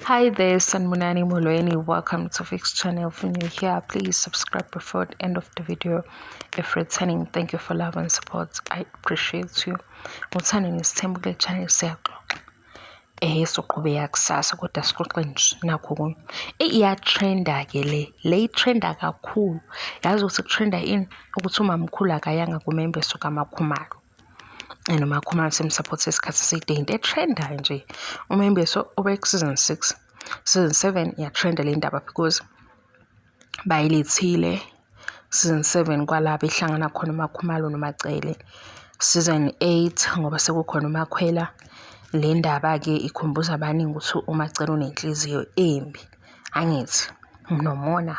Hi there, Sanibonani Molweni. Welcome to Fix Channel. If you're new here, please subscribe before the end of the video. If returning, thank you for love and support. I appreciate you. Uthando nesithembu kule channel siyaxoxa. Soqhubeka kusasa kodwa sixoxe nje nakho okunye. Iyatrenda ke le, le itrenda kakhulu. Yazi ukuthi kutrenda ini? Ukuthi umamkhulu akayanga kumembeso kaMakhumalo. And uMakhumalo semsapothe isikhathi eside, into etrendayo nje. Umembeso ube ku-season 6. Season 7 iyatrenda le ndaba because bayilethile season 7 kwala behlangana khona uMakhumalo noMacele. Season 8 ngoba sekukhona uMakhwela. Le ndaba-ke ikhumbuza abaningi ukuthi uMacele unenhliziyo embi. Angithi nomona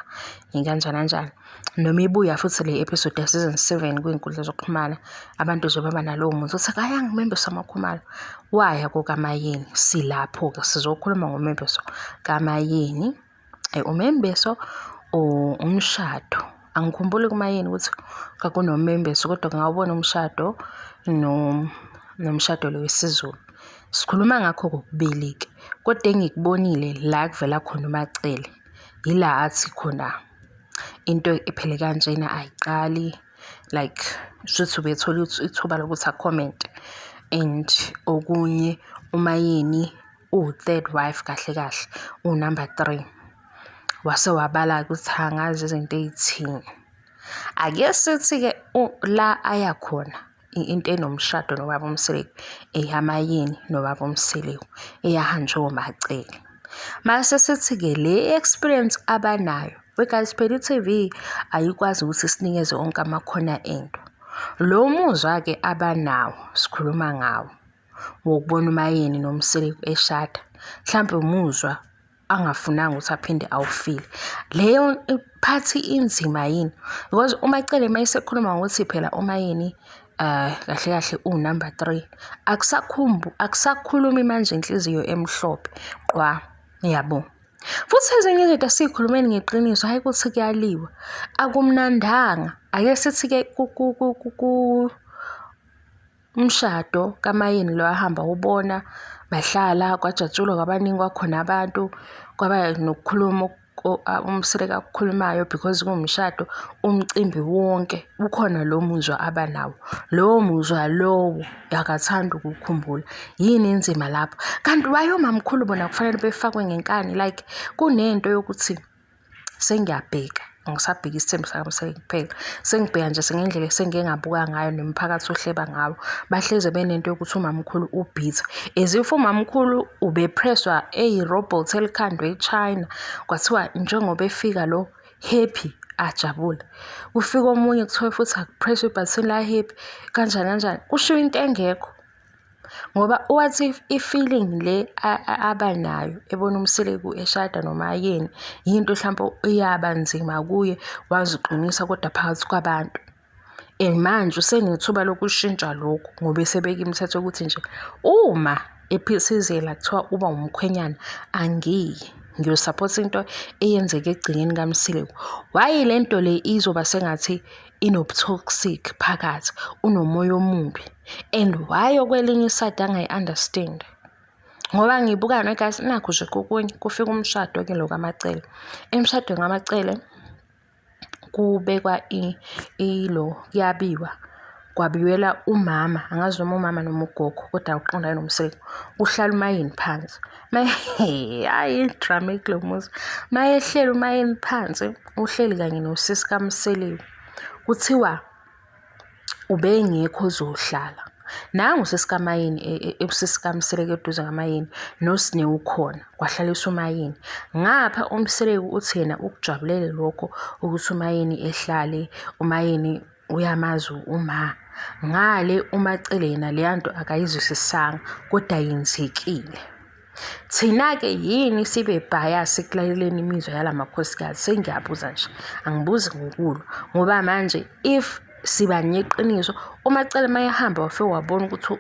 kanjani kanjani. Noma ibuya futhi le episode ya season 7 kwinkundla zokuxhumana, abantu nje baba nalowo muntu uthi akayanga umembeso kaMakhumalo, waya kokaMayeni. Silapho-ke sizokhuluma ngomembeso kaMayeni. Umembeso or umshado. Angikhumbuli kuMayeni ukuthi kwakunomembeso kodwa ngawubona umshado nomshado lo wesiZulu. Sikhuluma ngakho kokubili-ke, kodwa engikubonile la kuvela khona uMacele, yila athi khona into ephele kanjena ayiqali, like shuthi ubethola ithuba lokuthi a-comment. And okunye uMayeni uwu-third wife kahle kahle, uwu-number 3. Wase wabala-ke ukuthi angazi izinto ey'thini. Ake sithi-ke la aya khona into enomshado nobaba uMseleku, eyaMayeni nobaba uMseleku, eyahanjwe oMacele. Mase sithi-ke le experience abanayo, we guys, phela i-TV ayikwazi ukuthi sinikeze onke amakhona ento. Lo muzwa-ke abanawo, sikhuluma ngawo, wokubona uMayeni noMseleku eshada, mhlampe umuzwa angafunanga ukuthi aphinde awufile. Leyo phathi inzima yini? Because uMacele uma esekhuluma ngokuthi phela uMayeni kahle kahle uwu-number 3, akusakhulumi manje inhliziyo emhlophe qwa, yabo. Futhi ezinye izinto asikhulumeni ngeqiniso, hhayi ukuthi kuyaliwa, akumnandanga. Ake sithi-ke umshado kaMayeni lo ahamba ubona, bahlala kwajatshulwa kwabaningi, kwakhona abantu, kwaba nokukhuluma uMseleku akukhulumayo because kuwumshado, umcimbi wonke ukhona lo muzwa abanawo. Lowo muzwa lowo akathandi ukuwukhumbula. Yini enzima lapho? Kanti why omamkhulu bona kufanele befakwe ngenkani? Like kunento yokuthi sengiyabheka, angisabheki isithembu sakaMseleku kuphela, sengibheka nje ngendlela esengike ngabuka ngayo nomphakathi ohleba ngawo. Bahleze benento yokuthi umamkhulu u-bitter, as if umamkhulu ubepresswa eyi-robot elikhandwe e-China, kwathiwa njengoba efika lo happy ajabule. Kufika omunye kuthiwe futhi akupresswe ibhathini la-happy, kanjani kanjani, kushiwo into engekho. Ngoba wathi i-feeling le abanayo ebona uMseleku eshada noMayeni, yinto hlampe eyaba nzima kuye, waziqinisa kodwa phakathi kwabantu. And manje usenethuba lokushintsha lokhu ngoba esebeka imithetho yokuthi nje uma ephithizela kuthiwa uba umkhwenyana, angiyi, ngiyosaphotha into eyenzeka egcekeni kaMseleku. Why le nto le izoba sengathi inobu-toxic phakathi, unomoya omubi, and why okwelinye isayidi angayi-understand? Ngoba ngibuka no guys, nakhu nje kokunye kufika umshado-ke lo kaMacele. Emshadweni kaMacele kubekwa ilo, kuyabiwa, kwabiwela umama, angazi noma umama noma ugogo, kodwa uqondane noMseleku. Kuhlala uMayeni phansi. Hhayi i-drama kulo muzi. Mayehleli uMayeni phansi, uhleli kanye nosisi kaMseleku. Kuthiwa ubengekho ozohlala. Nangu usisi kaMayeni, usisi kaMseleku eduze kaMayeni, noSne ukhona, kwahlaliswa uMayeni. Ngapha uMseleku uthi yena ukujabulele lokho ukuthi uMayeni ehlale, uMayeni uyamazi uma. Ngale uMacele yena leya nto akayizwisisanga kodwa yenzekile. Thina-ke yini sibe bias ekulaleleni imizwa yala makhosikazi? Sengiyabuza nje, angibuzi ngokulwa, ngoba manje if siba neqiniso, uMacele uma ehamba wafike wabona ukuthi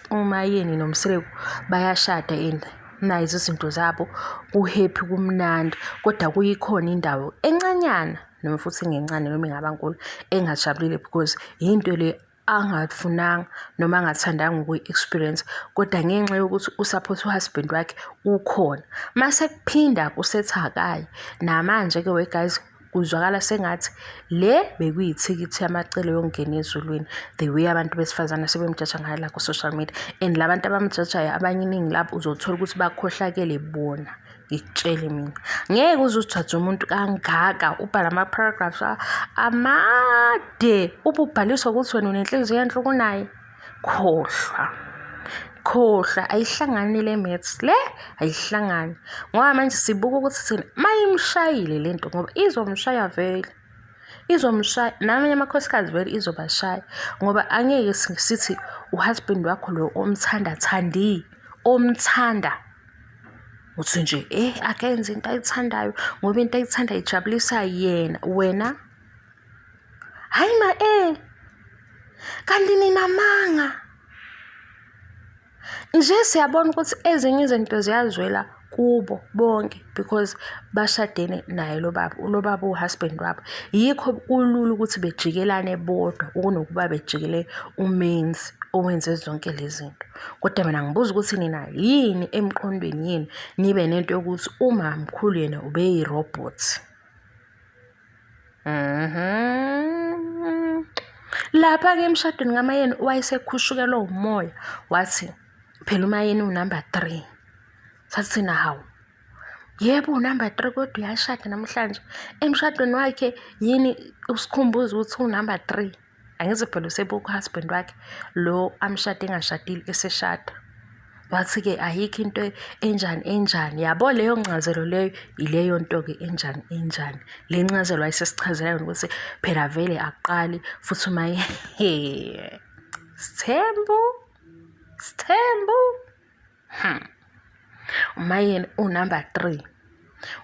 uMayeni noMseleku bayashada and nazo izinto zabo, ku-happy kumnandi, kodwa kuyikhona indawo encanyana noma futhi ingencane noma ingaba nkulu engajabulile because yinto le angafunanga noma angathandanga ukuyi-experience kodwa ngenxa yokuthi u-support u-husband wakhe ukhona. Mase kuphinda kusethi akayi namanje-ke we guys kuzwakala sengathi le bekuyithikithi yamacele yokungena ezulwini the way abantu besifazane sebemjaja ngayo la ku-social media and la bantu abamjajayo abanye iningi labo uzothola ukuthi bakhohlakele bona ngikutshele mina ngeke uze ujaje umuntu kangaka ubhala ama-paragraphs amade ube ubhaliswa ukuthi wena unenhliziyo enhle kunaye khohlwa khohlwa ayihlangani le maths le ayihlangani ngoba manje sibuka ukuthi thina mayimshayile le nto ngoba izomshaya vele izomshaya namanye amakhosikazi vele izobashaya ngoba angeke sithi uhusband wakho lo omthanda thandi omthanda uthi nje eh akenze into ayithandayo ngoba into ayithandayo ijabulisa yena wena hayi ma eh kanti ninamanga nje siyabona ukuthi ezinye izinto ziyazwela kubo bonke because bashadene naye lo baba lo baba uhusband wabo yikho kulula ukuthi bejikelane bodwa kunokuba bejikele umenzi owenze zonke lezi zinto kodwa mina ngibuza ukuthi nina yini emqondweni yenu nibe nento yokuthi umamkhulu yena ubeyirobot Mhm. Lapha-ke emshadweni kaMayeni wayesekhushukelwa umoya wathi phela uMayeni unumber 3. Sathi thina hawu. Yebo unumber 3 kodwa uyashada namhlanje. Emshadweni wakhe yini usikhumbuza ukuthi unumber 3. Angithi phela usebuka uhusband wakhe lo amshade engashadile eseshada. Wathi-ke ayikho into enjani enjani yabo leyo ncazelo leyo ileyo nto-ke enjani enjani le ncazelo wayesesichazela yona ukuthi phela vele akuqali futhi uma Sithembu Sithembu Hmm. Umayeni unumber 3.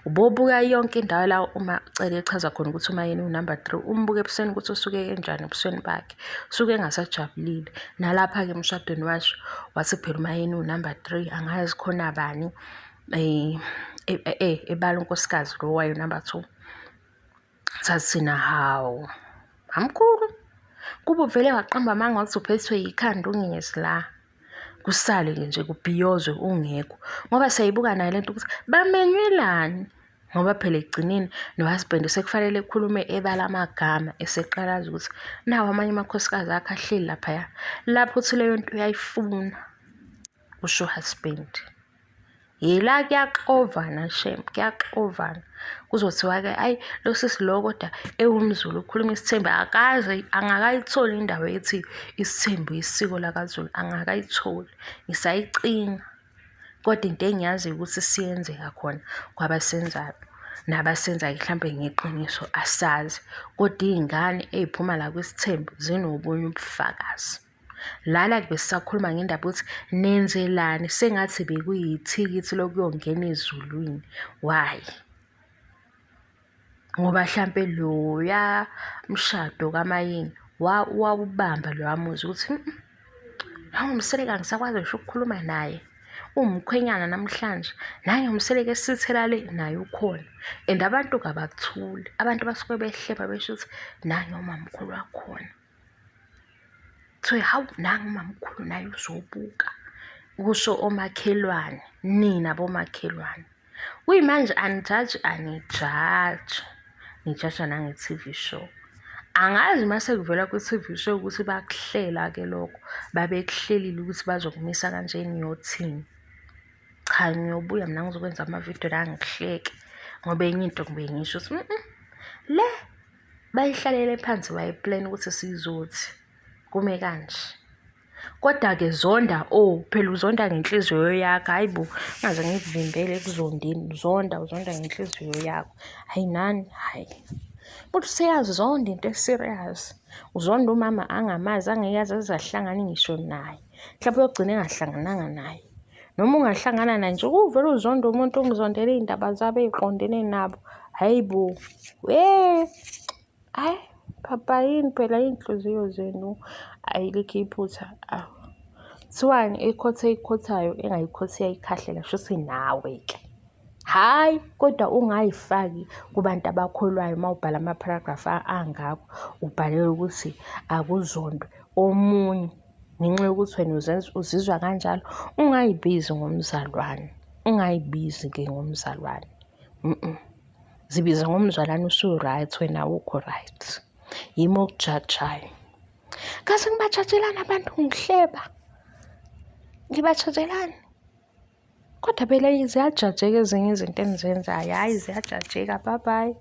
Ubobuka yonke indawo la uma ucela echaza khona ukuthi umayeni unumber 3 umbuke ebusweni ukuthi usuke enjani ebusweni bakhe. Usuke engasajabulile. Nalapha-ke emshadweni washo wathi phela umayeni unumber 3 angazi khona bani eh, eh, eh, ebala unkosikazi lo wayo number 2. Sathi thina hawu amkhulu kuba uvele waqamba amanga wathi uphethwe yikhanda ungezi la. Kusale nje kubhiyozwe ungekho ngoba siyayibuka nayo lento ukuthi bamenywelani ngoba phela ekugcineni no-husband sekufanele ekhulume ebala amagama eseqalaza ukuthi nawo amanye amakhosikazi akhe ahleli laphaya lapho uthi leyo nto uyayifuna kusho husband. Yela kuyaxovana shem, kuyaxovana. Kuzothiwa-ke ayi lo sisi lo kodwa ewumZulu ukhuluma isithembu akaze angakayitholi indawo ethi isithembu isiko lakaZulu angakayitholi. Ngisayicinga kodwa into engiyaziyo ukuthi siyenzeka khona kwabasenzayo nabasenzayo mhlampe ngeqiniso asazi kodwa iy'ngane ey'phuma la kwisithembu zinobunye ubufakazi. Lana ke besisakhuluma ngendaba ukuthi nenzelani sengathi bekuyithikithi lokuyongena ezulwini. Why? Ngoba hlampe loya mshado kaMayeni wawubamba loya muzi ukuthi nangu uMseleku angisakwazi ngisho ukukhuluma naye. Uwumkhwenyana namhlanje, nangu uMseleku esithela le naye ukhona. And abantu kabathuli, abantu basuke behleba besho ukuthi nangu umamkhulu wakhona. Kuthiwe hawu nangu umamkhulu naye uzobuka, kusho omakhelwane, nina bomakhelwane. Kuyimanje anijaji anijaji, nijaja nange-T_V show. Angazi uma sekuvela kwi-T_V show ukuthi bakuhlela-ke lokho, babekuhlelile ukuthi bazokumisa kanje niyothini. Cha ngiyobuya mina ngizokwenza amavidiyo la ngihleke ngoba enye into ngibuye ngisho ukuthi le Bayihlalele phansi bayiplana ukuthi sizothi kume kanje. Kodwa-ke zonda oh phela uzonda ngenhliziyo yakho, hhayi bo ngaze ngikuvimbele ekuzondeni. Zonda, uzonda ngenhliziyo yakho. Hhayi nani, hhayi. Futhi useyazonda into e-serious. Uzonda umama angamazi angeke aze aze ahlangane ngisho naye. Mhlawumbe uyogcina engahlangananga naye. Noma ungahlangana naye nje uvele uzonde umuntu umzondele iy'ndaba zabo ey'qondene nabo. Hhayi bo, we hhayi papa yini phela iy'nhliziyo zenu ayilikho iphutha. Awu kuthiwani ikhotha eyikhothayo engayikhothi iyayikhahlela shuthi nawe-ke. Hhayi kodwa ungayifaki kubantu abakholwayo uma ubhala ama-paragraph angako ubhalele ukuthi akuzondwe. omunye ngenxa yokuthi wena uzenza uzizwa kanjalo, ungayibizi ngomzalwane, ungayibizi-ke ngomzalwane. Zibize ngomzalwane usu-right wena awukho right. Yimi okujajayo. Kaze ngibajajelani abantu ngihleba? Ngibajajelani? Kodwa phela ziyajajeka ezinye izinto enizenzayo, hhayi ziyajajeka, bye bye.